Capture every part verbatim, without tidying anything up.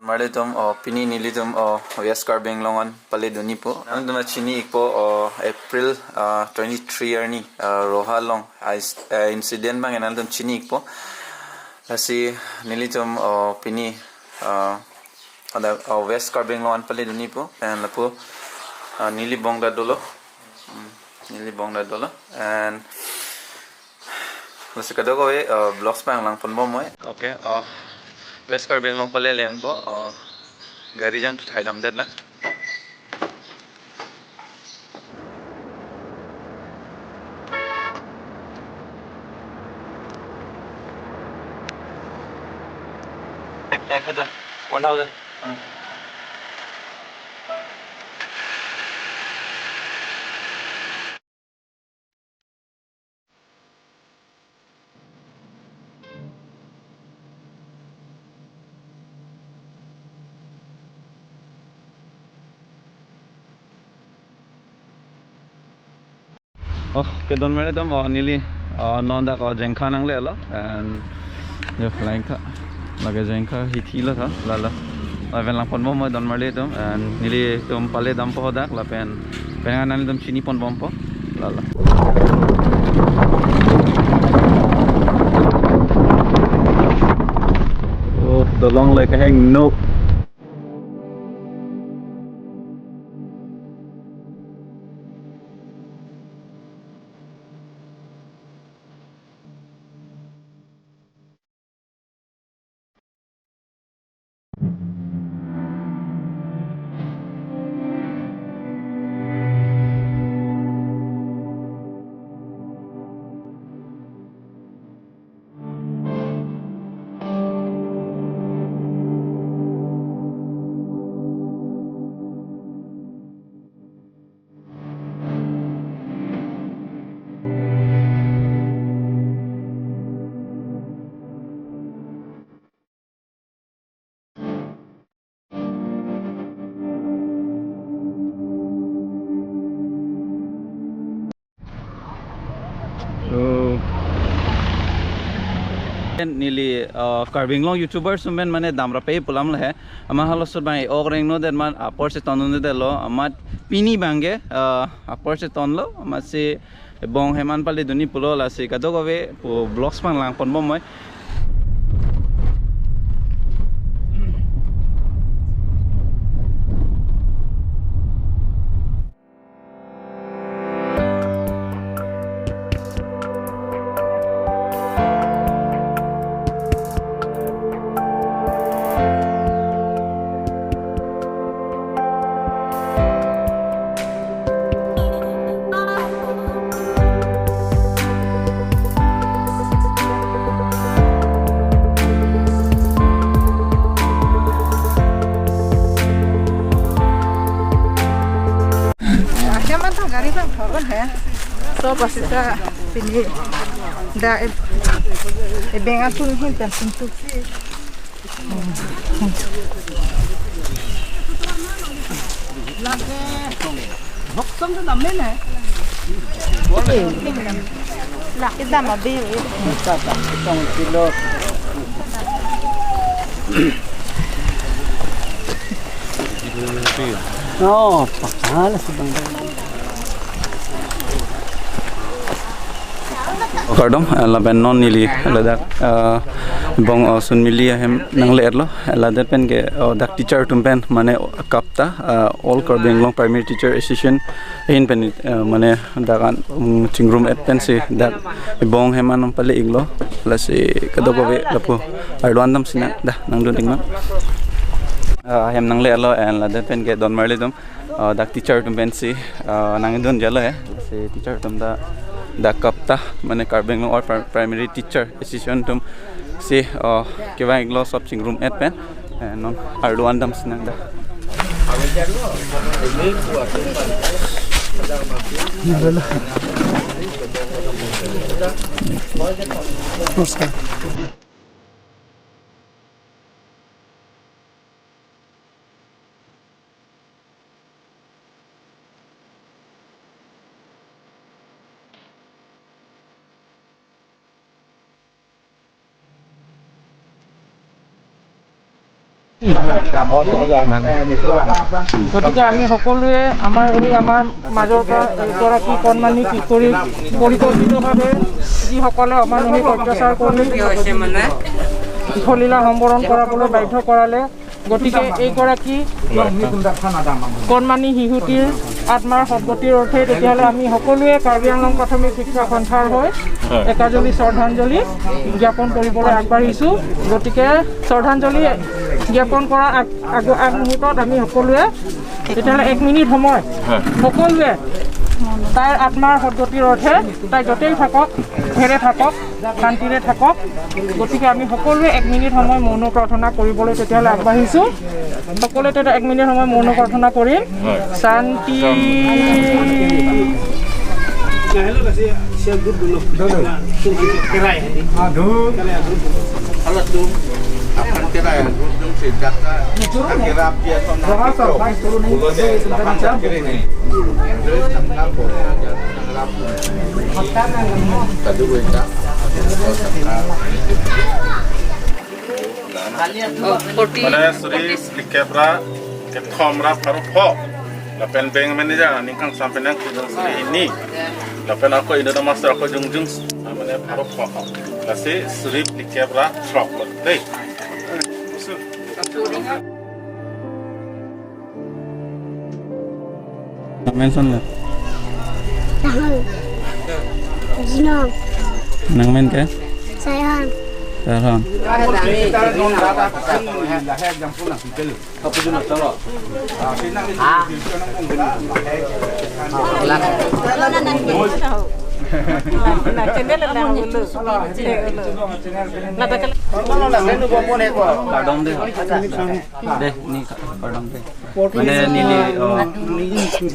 Marli atum, o, pini nelitum, o, West Karbi Anglong an pale dunji pu. Nangtum chini ikpo, o, April, ah, twenty-three arni, ah, Roha along, ah, is-, ah, incident abang nangtum chini ikpo. Lasi nelitum, o, pini, ah, ada, o, West Karbi Anglong an pale dunji pu. And lapu, ah, neli bong ta dolo. Hmm, neli bong ta dolo. And lasi kadokave, uh, vlogs abang langpon bomnoi. Okay, uh, West Karbi Anglong pale leng po, uh, gari jang tu thai damdet na. Ek hajar, one thousand. Hmm. Oh, kedon mele dam, oh, neli, oh, non dak, oh, jengkha nanglelo, and, yo, langkha, lake jengkha hithi lo tha, lala. Lapen langpon bomnoi don marli atum, and nelitum pale dampo dak, lapen, pen nangtum chini pon bompo, lala. Oh, dolong le kaheng nok. So, neli, uh, Karbi Anglong YouTubers atum pen mane damrape pu alam le he. Amat halaso abang e-ok rengno det amat apor si tonno det lo, amat pini abangke, uh, apor si tonlo, amatsi bong hem an pale dunji pulo, lasi kadokave pu vlogs abang langpon bomnoi. Ahem an ta gari abang thor on he. So, pasita pini dak e, e beng atum hin pen sung tu. Lake, boksam tu dam le ne. Lake dam abi. Kilo. Oh, pahala sedang. Kardom, eh, lapen non neli ladak, eh, bong, eh, Sunmili ahem nangle-etlo, eh, ladak penke, oh, dak teacher atum pen, mane, oh, KAPTA, eh, All Karbi Anglong Primary Teacher Association ahin pen, eh, mane, dak an, um, chingrum-et pensi, dak bong hem an pale iklo, lasi kadokave lapu arlo an damsi nang, dah, nangdun iknon. Eh, ahem nangle-etlo, and ladak penke don marli atum. Ah, dak teacher atum pensi, ah, nangdun jalo ya. Si teacher atum ta, dak KAPTA, mane Karbi Anglong All Pri-, Primary Teacher Association atum si, ah, kevang iklo sop chingrum-et pen. Eh, non arlo an damsi nang dah. গতিকে আমি সকলোৱে আমাৰ এই আমাৰ মাজৰ পৰা এগৰাকী কণমানি কিশোৰী পৰিকল্পিতভাৱে যিসকলে অমানসিক অত্যাচাৰ কৰি ধলিলা সম্বৰণ কৰাবলৈ বাধ্য কৰালে, গতিকে এইগৰাকী কণমানি শিশুটিৰ আত্মাৰ সদ্গতিৰ অৰ্থে তেতিয়াহ'লে আমি সকলোৱে কাৰ্বি আংলং প্ৰাথমিক শিক্ষা সন্থাৰ হৈ হয়। একাঞ্জলি শ্ৰদ্ধাঞ্জলি জ্ঞাপন কৰিবলৈ আগবাঢ়িছো। গতিকে শ্ৰদ্ধাঞ্জলি জ্ঞাপন কৰা আগ-, আগ-, আগমুহূৰ্তত আমি সকলোৱে তেতিয়াহ'লে এক মিনিট সময় হয়। সকলোৱে তাইৰ আত্মাৰ সদ্গতিৰ অৰ্থে তাই য'তেই থাকক, ঘৰে থাকক, শান্তিৰে থাকক। গতিকে আমি সকলোৱে এক মিনিট সময় মৌন প্ৰাৰ্থনা কৰিবলৈ তেতিয়াহ'লে আগবাঢ়িছো। সকলোৱে তেতিয়া এক মিনিট সময় মৌন প্ৰাৰ্থনা কৰিম। হয়। শান্তি। Halo, tu. Akan kira ya, gudung si Jaka, kira dia sama itu. Ulo de, lapan kiri ni. Terus, tanggal, tanggal. Tadi gue tak. Oh, forty. Mane suri phlikep ra kethom ra pharo pho. Lapen bank manager aning kangsam penang kujung suri hini. Lapen ako Indonesia master ako jungjung, ah, mane pharo pho. Lasi suri phlikep ra throk lo. Dei. Nangmen son lo? Rahul. Jinong. Nangmen ke? Saihon. Saihon. Pardon de. Deh, ni pardon de. Mane neli, oh,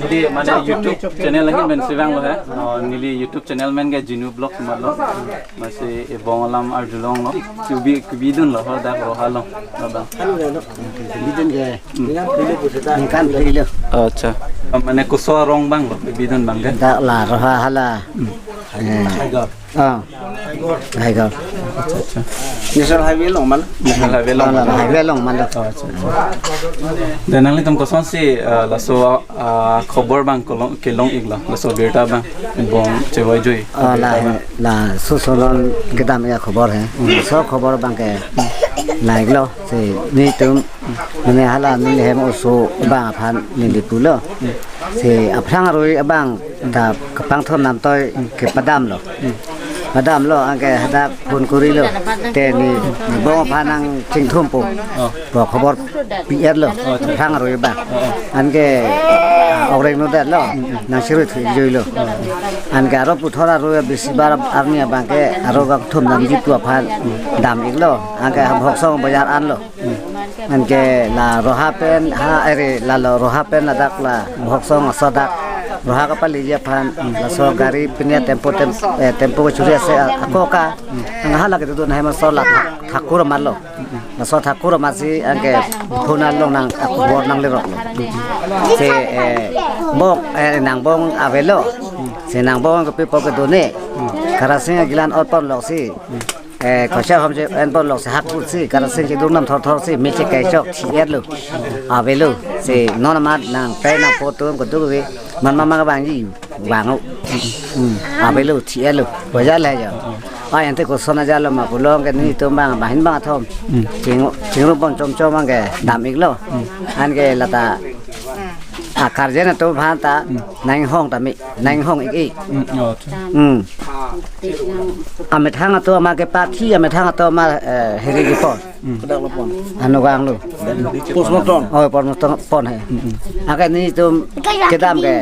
neli mane YouTube channel lagi men sivang lo he. Oh, neli YouTube channel men ke Jinu Vlog semat lo. Masi ebong alam arjulong lo. Kubi, kubidun lo ho dak Roha lo. Lo bang. Bidun ke. Hmm. Ningkan pilo. Oh, acha. Mane koso arong bang lo, kubidun bang ke. Dak la Roha hala. Hmm. Eh. Ah. Haigar. Acha, acha. National Highway along man. National Highway along. Ah, la, la, highway along man. Oh, acha, acha. Dan nanglitum kosonsi, ah, laso, ah, khobor bang kelong, kelong-iklo, laso birta bang, bong chevoi jui. Ah, la, birta bang. La, sosolon kedam ya khobor he. Hmm. So khobor bang ke, la-iklo, si nelitum, mane hala neli hem oso bang aphan neli pulo. Hmm. Si aphrang arui abang ta kepangthom namtoi kepadamlo. Hmm. Padamlo, anke hadak phone korilo. Te neli bong aphan nangchingthumpo. Oh. Bo khobor pi-etlo. Oh, acha. Aphrang arui abang. Oh, oh. Anke, ah, orang no detlo. Hmm, hmm. Nangcherui thu-ik juilo. Oh, oh. Anke aro puthot arui bisi bar arni abang ke aro kangthum namji pu aphan dam-iklo. Anke Bhoksong bajar anlo. Anke la Roha pen, ha, ere, la lo Roha pen ladak la Bhoksong aso dak. Roha kapaleji aphan, laso gari pinya tempo tem-, eh, tempo kachuri ase, a-, ako ka. Ang hala kedodun hem aso la Tha-, Thakur amarlo. Laso Thakur amarsi anke phone along nang, ah, khobor nangleroklo. Si, eh, bong, eh, nangbong avelo. Si nangbong ke people kedone. Karasing agilan otpon loksi. Eh, kocha hom che enpon loksi hak putsi, Karasing cheduk nam thorthorsi, me che kaisok, thi-etlo. Avelo, si non amat nangpei nangpo atum kedo kave, man mama abang ji, bang o. Hmm, avelo, thi-etlo, bajar le jo. Ah, ante koson ajarlo ma pulo ke nelitum bang, bang hin bang athom. Hmm. Ching, chingrumpon chomchom anke dam-iklo. Hmm. Anke lata akarjen atum aphan ta, hmm, nanghong tame. Nanghong-ik-ik. Hmm, oh, acha. Hmm. Amethang atum ama kepathi, amethang atum ama, eh, heri kepon. Hmm. Ano kanglo. Postmortem. Oh, postmortem pon he. Hmm, hmm. Anke nelitum kedam ke.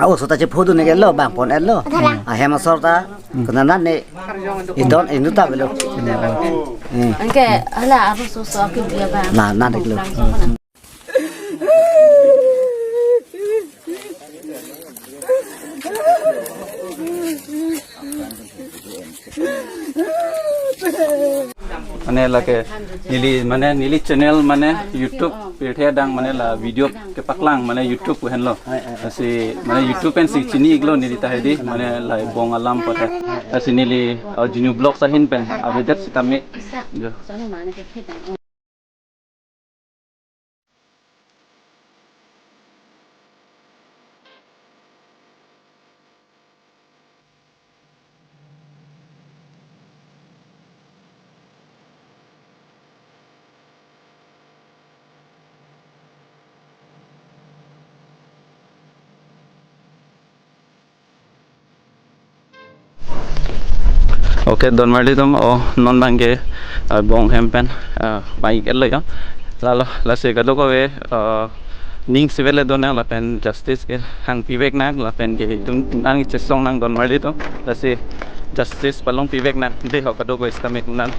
Ah, oso ta chephodu ne ke lo, bang pon-etlo. Hmm. Ahem asor ta, hmm, kena nan ne. Idon, inut ta avelo. Hmm. Hmm. Anke, hala, abu soso ke dia bang. Na, nan-iklo. Hmm. Mane lake neli, mane neli channel mane YouTube pirthe adang mane la video kepaklang mane YouTube pu henlo. Lasi mane YouTube pensi chini-iklo neli ta hedi mane la bong alam pu ta. Lasi neli, uh, Jinu Vlogs ahin pen avedet sitame. Jo. Okay, don marli atum, o non abangke, ah, bong hem pen, ah, pai-iklo yo. Lalo, lasi kadokave, ah, ning sivet le donnang lapen justice kehang pivek nang lapen ke itum nangchesong nang don marli atum. Lasi justice palong pivek nang dei ho kadokave sitame nang.